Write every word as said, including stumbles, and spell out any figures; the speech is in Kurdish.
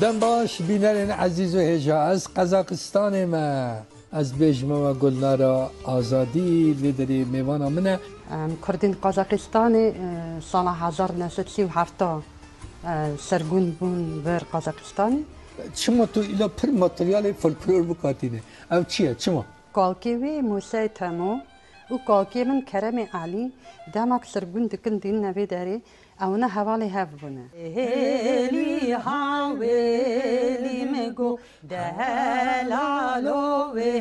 Dem baş, bînerên ezîz û hêja. Ez Qazaxistanê me. Ez bêjime we Gulnara Azadî, vê derê mêvana min e. Em Kurdên Qazaxistanê, e, sala hezar neh sed sî û heft, e, sergûn bûn vir Qazaxistanê. Çima tu îla pir materyalê folklor bikatîne? Ev çi ye? Çima? Kalkê wê Mûsey Temo û kalkê min Keremê Elî, dema ku sirgûn dikin dînine vê derê, ewne hevalê hev bûne. Hêlî hawêlî min got, delalo wê